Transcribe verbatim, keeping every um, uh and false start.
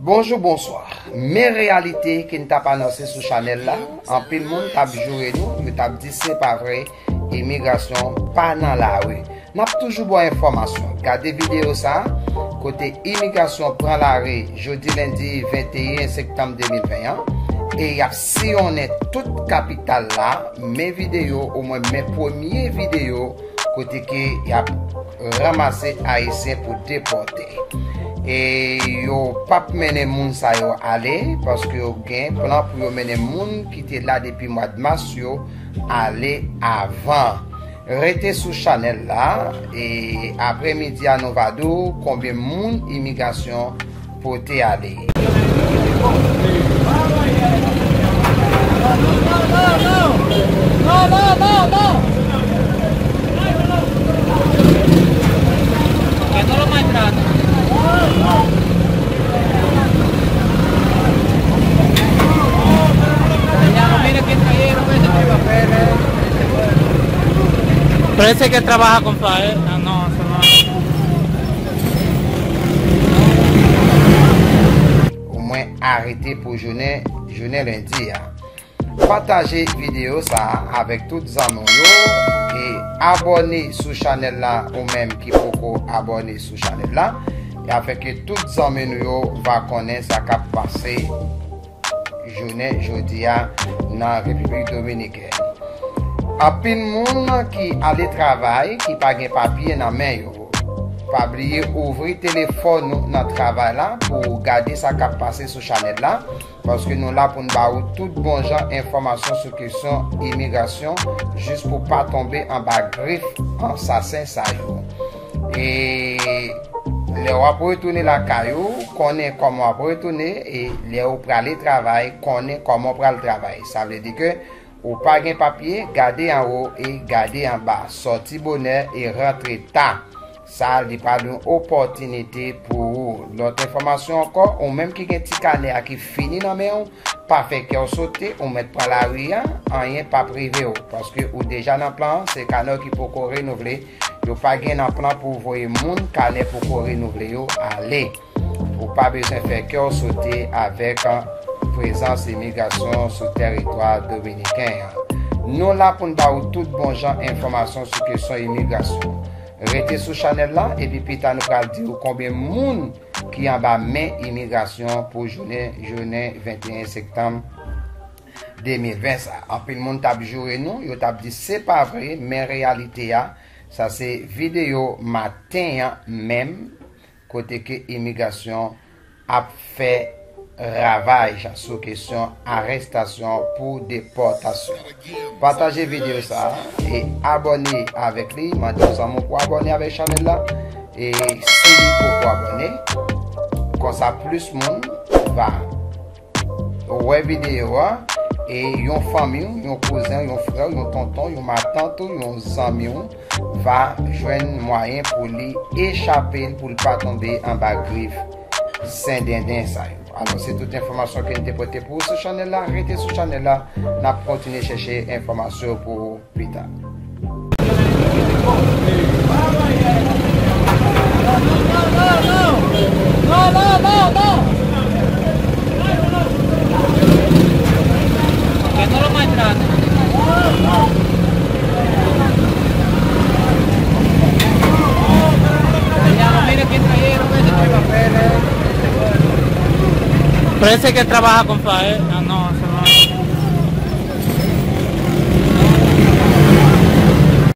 Bonjou, bonswa. Men reyalite ke n t ap anonse sou chanèl la. Anpil moun t ap joure nou, yo t ap di se pa vre, imigrasyon pa nan lari. N ap toujou ba w enfòmasyon. Gade videyo sa a, kote imigrasyon pran lari jodi lendi venteyen septanm de mil ven an, e y ap siyonnen tout kapital la. Men videyo, omwen men premye videyo, kote ke y ap ranmase Ayisyen pou depòte. E yo p ap mennen moun sa yo ale, paske yo gen plan pou yo mennen moun ki te la depi mwa mas yo ale avan. Rete sou chanèl la, e aprè midi a nou va di w konbyen moun imigrasyon pote ale. Parece que trabaja con Fael. Ah, non, eso no es. Omwen arete pou jounen, jounen lendi a. Pataje videyo sa a avèk tout zanmi w yo e abòne sou chanèl la ou menm ki poko abòne sou chanèl la. E afin ke tout zanmi nou yo va konnen sa k ap pase jounen jodi a nan Repiblik Dominikèn. Anpil moun ki ale travay, ki pa gen papye nan men yo. Pa bliye ouvri telefòn ou nan travay la pou w gade sa k ap pase sou chanèl la, paske nou la pou n ba ou tout bon jan enfòmasyon sou kesyon imigrasyon, jis pou pa tonbe anba grif ansasen sa yo. E lè w ap retounen lakay ou, konnen kòman w ap retounen, e lè ou prale travay, konnen kòman w pral travay. Sa vle di ke ou pa gen papye, gade anwo e gade anba. Sòti bonè e rantre ta. Sa, li pral yon opòtinite pou ou. Lòt enfòmasyon ankò, ou menm ki gen ti kanè a ki fini nan men w, pa fè kè w sote, ou mèt pran lari a, anyen p ap rive w, paske ou deja nan plan an, se kanè w ki poko renouvle, yo pa gen nan plan pou voye moun kanè poko renouvle yo ale. Ou pa bezwen fè kè w sote avèk prezans imigrasyon sou tèritwa dominiken an. Nou la pou n ba ou tout bon jan enfòmasyon sou kesyon imigrasyon. Rete sou chanèl la, epi pita nou pral di w konbyen moun ki anba men imigrasyon pou jounen, jounen venteyen septanm de mil ven sa. Anpil moun t ap joure nou, yo t ap di se pa vre, men reyalite a, sa se videyo maten an menm, kote ke imigrasyon ap fè ravaj sou kesyon arèstasyon pou depòtasyon. Pataje videyo sa a e abòne avèk li. Mande yon zanmi w pou abòne avèk chanèl la. E si li poko abòne, konsa plis moun va wè videyo a, e yon fanmi w, yon kouzen w, yon frè w, yon tonton w, yon matant ou, yon zanmi w va jwenn mwayen pou li echape l, pou l pa tonbe anba grif sendenden sa yo. Alò, se tout enfòmasyon ke n te pote pou ou sou chanèl la. Rete sou chanèl la, n ap kontinye chèche enfòmasyon pou ou pita. Parece que trabaja con Fael. Ah, no, eso no es.